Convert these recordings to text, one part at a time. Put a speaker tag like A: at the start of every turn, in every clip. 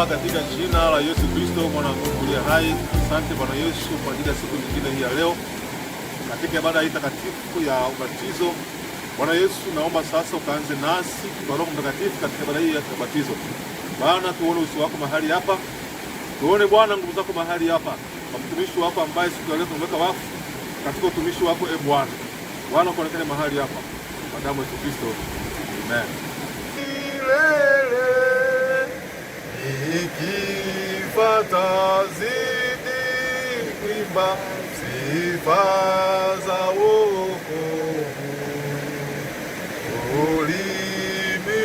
A: Baba, katika jina la Yesu Kristo mwana wa Mungu aliye hai, asante Bwana Yesu kwa ajili ya siku nyingine hii ya leo katika ibada hii takatifu ya ubatizo. Bwana Yesu, naomba sasa ukaanze nasi kwa Roho Mtakatifu katika ibada hii ya ubatizo. Bwana, tuone uso wako mahali hapa, tuone Bwana nguvu zako mahali hapa, kwa mtumishi wako ambaye siku ya leo tumeweka wakfu katika utumishi wako. E Bwana, Bwana kuonekane mahali hapa kwa damu ya Yesu Kristo, amen. Milele nikifa tazidi kuimba sifa za wokovu, ulimi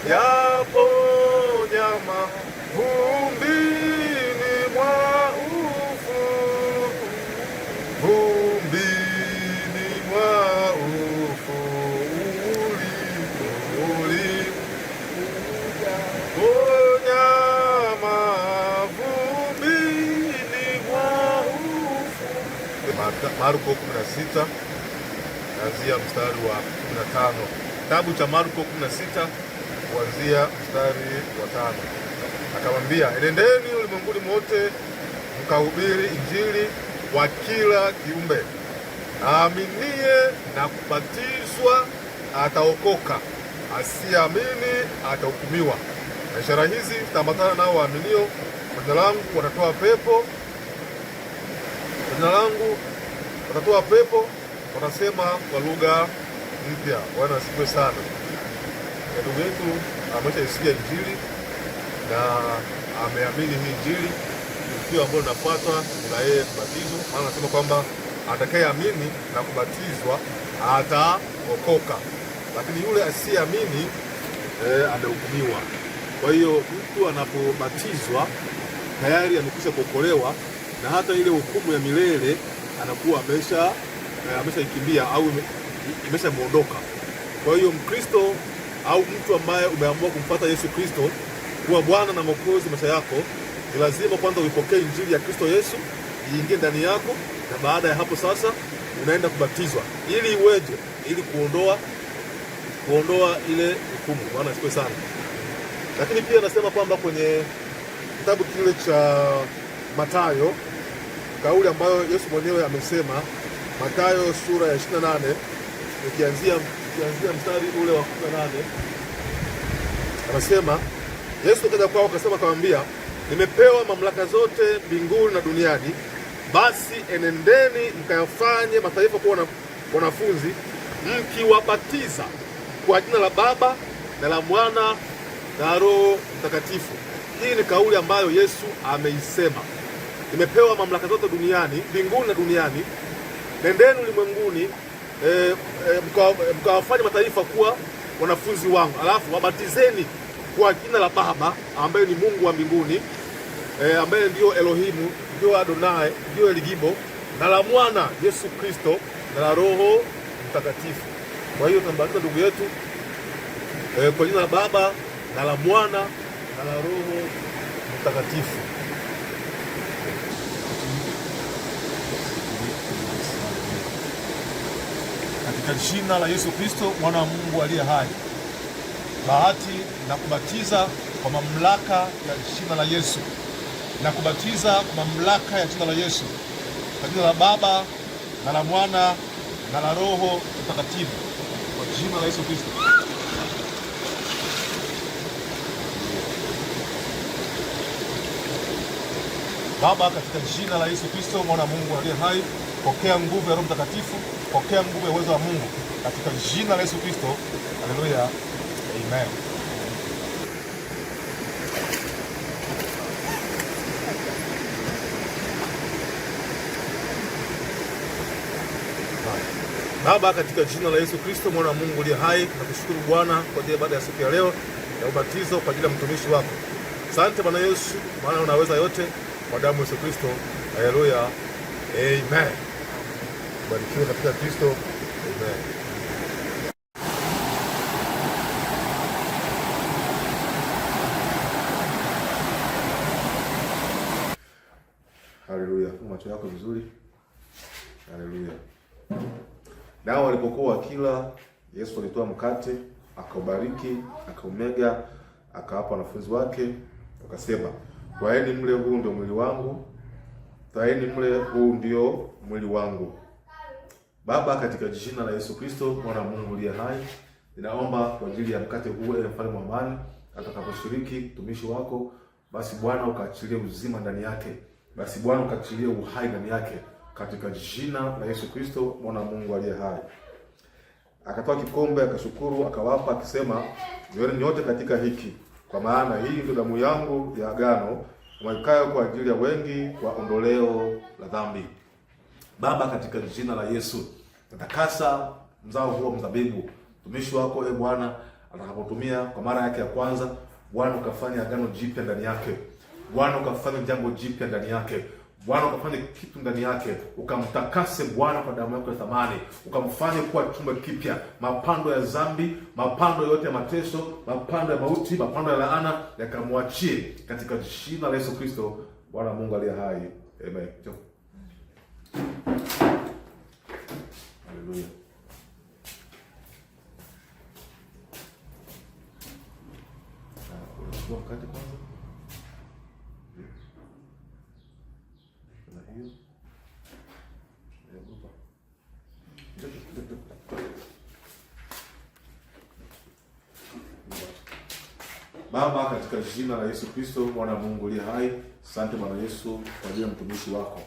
A: yapo nyama vumbini mwa ufu, vumbini mwa ufu, ulimi nyama vumbini mwa ufu. Marko 16 kuanzia mstari wa 15. Kitabu cha Marko 16 kuanzia mstari wa 5. Akamwambia, enendeni ulimwenguni mote mkahubiri Injili kwa kila kiumbe. Aaminie na kubatizwa ataokoka, asiamini atahukumiwa. Na ishara hizi zitaambatana nao waaminio, kwa jina langu watatoa pepo, kwa jina langu watatoa pepo, watasema kwa lugha mpya. Bwana asifiwe sana. Ndugu yetu ameshaisikia Injili na ameamini hii Injili. Tukio ambalo linafuata ni la yeye kubatizwa, maana anasema kwamba atakayeamini na kubatizwa ataokoka, lakini yule asiyeamini amehukumiwa. Kwa hiyo mtu anapobatizwa tayari amekwisha kuokolewa na hata ile hukumu ya milele anakuwa ameshaikimbia au imeshamuondoka. Kwa hiyo Mkristo au mtu ambaye umeamua kumfuata Yesu Kristo kuwa Bwana na Mwokozi maisha yako, ni lazima kwanza uipokee Injili ya Kristo Yesu iingie ndani yako, na baada ya hapo sasa unaenda kubatizwa ili iweje? Ili kuondoa ile hukumu. Bwana asifiwe sana. Lakini pia nasema kwamba kwenye kitabu kile cha Mathayo, kauli ambayo Yesu mwenyewe amesema, Mathayo sura ya 28 ukianzia mstari ule wa 18, anasema Yesu akaja kwao akasema, akamwambia, nimepewa mamlaka zote mbinguni na duniani, basi enendeni mkayafanye mataifa kuwa wanafunzi, mkiwabatiza kwa jina la Baba na la Mwana na Roho Mtakatifu. Hii ni kauli ambayo Yesu ameisema, nimepewa mamlaka zote duniani, mbinguni na duniani, nendeni ulimwenguni mkawafanye mataifa kuwa wanafunzi wangu, alafu wabatizeni kwa jina la Baba ambaye ni Mungu wa mbinguni, ambaye ndio Elohimu, ndio Adonai, ndio Eligibo, na la Mwana Yesu Kristo na la Roho Mtakatifu. Kwa hiyo tunambatiza ndugu yetu kwa jina la Baba na la Mwana na la Roho Mtakatifu. Katika jina la Yesu Kristo mwana wa Mungu aliye hai, Bahati na kubatiza kwa mamlaka ya jina la Yesu, na kubatiza kwa mamlaka ya jina la Yesu, kwa jina la Baba na la Mwana na la Roho Mtakatifu, kwa jina la Yesu Kristo. Baba, katika jina la Yesu Kristo mwana wa Mungu aliye hai, pokea nguvu ya Roho Mtakatifu, pokea nguvu ya uwezo wa Mungu katika jina la Yesu Kristo. Haleluya, amen. Baba, katika jina la Yesu Kristo mwana wa Mungu aliye hai, tunakushukuru Bwana kwa ajili ya ibada ya siku ya leo ya ubatizo kwa ajili ya mtumishi wako. Asante Bwana Yesu, maana unaweza yote kwa damu ya Yesu Kristo. Haleluya, amen. Barikiwe katika Kristo, amen. Haleluya. Funga macho yako vizuri. Haleluya. Nao walipokuwa wakila, Yesu alitoa mkate, akaubariki, akaumega, akawapa wanafunzi wake, Akasema, twaeni mle, huu ndio mwili wangu. Twaeni mle, huu ndio mwili wangu. Baba, katika jina la Yesu Kristo mwana wa Mungu aliye hai, ninaomba kwa ajili ya mkate huu, ewe mfalme wa amani, atakaposhiriki mtumishi wako, basi Bwana ukaachilie uzima ndani yake, basi Bwana ukaachilie uhai ndani yake, katika jina la Yesu Kristo mwana wa Mungu aliye hai. Akatoa kikombe, akashukuru, akawapa akisema, nyweni nyote katika hiki, kwa maana hii ndio damu yangu ya agano imwagikayo kwa ajili ya wengi kwa ondoleo la dhambi. Baba, katika jina la Yesu, natakasa mzao huo mzabibu, mtumishi wako e Bwana atakapotumia kwa mara yake ya kwanza, Bwana ukafanya agano jipya ndani yake, Bwana ukafanya jambo jipya ndani yake, Bwana ukafanya kitu ndani yake, ukamtakase Bwana kwa damu yako ya thamani, ukamfanye kuwa chumba kipya. Mapando ya dhambi, mapando yote ya mateso, mapando ya mauti, mapando ya laana yakamwachie katika jina la Yesu Kristo, Bwana Mungu aliye hai. Amen. Njoo. Haleluya. Unachukua mkate kwanza. Na hiyo. Hebu. Njoo, njoo, njoo. Baba, katika jina la Yesu Kristo mwana wa Mungu aliye hai, asante Bwana Yesu kwa ajili ya mtumishi wako.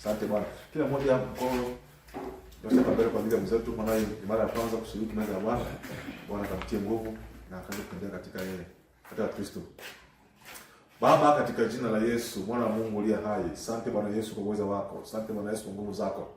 A: Asante Bwana. Kila mmoja mkono nyosha mbele kwa ajili ya mwenzetu, maana hii ni mara ya kwanza kushiriki meza ya Bwana. Bwana akamtie nguvu na akaanze kutembea katika yeye, katika Kristo. Baba, katika jina la Yesu mwana wa Mungu aliye hai, asante Bwana Yesu kwa uwezo wako, asante Bwana Yesu kwa nguvu zako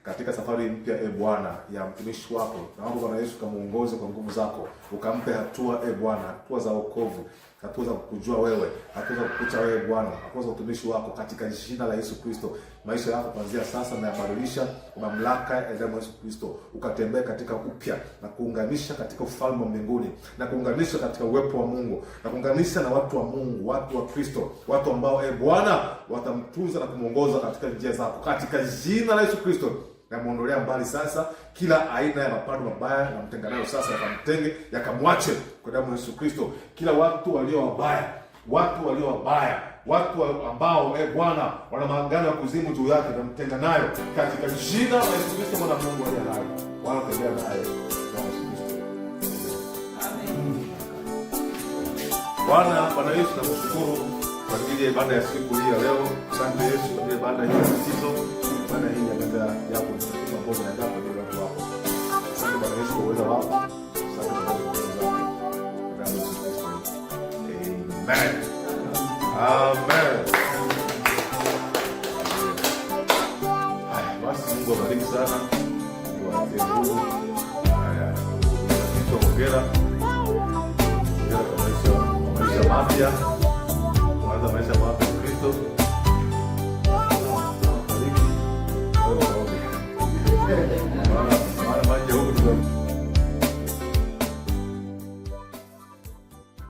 A: katika safari mpya, e Bwana, ya mtumishi wako. Naomba Bwana Yesu kamuongoze kwa nguvu zako, ukampe hatua, e Bwana, hatua za wokovu, hatua za kukujua wewe, hatua za kukucha wewe Bwana, hatua za utumishi wako katika jina la Yesu Kristo. Maisha yako kuanzia sasa nayabadilisha kwa mamlaka ya damu ya Yesu Kristo, ukatembee katika upya na kuunganisha katika ufalme wa mbinguni na kuunganisha katika uwepo wa Mungu na kuunganisha na watu wa Mungu, watu wa Kristo, watu ambao e Bwana watamtunza na kumwongoza katika njia zako katika jina la Yesu Kristo. Namwondolea mbali sasa kila aina ya mapando mabaya, na mtenga nayo sasa, yakamtenge yakamwache kwa damu ya Yesu Kristo. Kila watu walio wabaya, watu walio wabaya, watu ambao e Bwana wana maagano ya kuzimu juu yake, namtenga nayo katika jina la Yesu Kristo, mwana wa Mungu aliye hai. Bwana tembea naye kwa Yesu Kristo.
B: Amen.
A: Bwana Bwana Yesu, nakushukuru kwa ajili ya ibada ya siku hii ya leo. Asante Yesu kwa ajili ya ibada hii ya ubatizo, ibada hii ya meza yako mtakatifu ambayo umeandaa kwa ajili ya watu wako. Asante Bwana Yesu kwa uwezo wako. Asante Bwana Yesu kwa uwezo wako. Kwa damu ya Yesu Kristo. Amen. Amen. Haya, basi Mungu awabariki sana. Mungu awatie nguvu. Haya, Kristo hongera. Hongera kwa maisha mapya. Kuanza maisha mapya Kristo.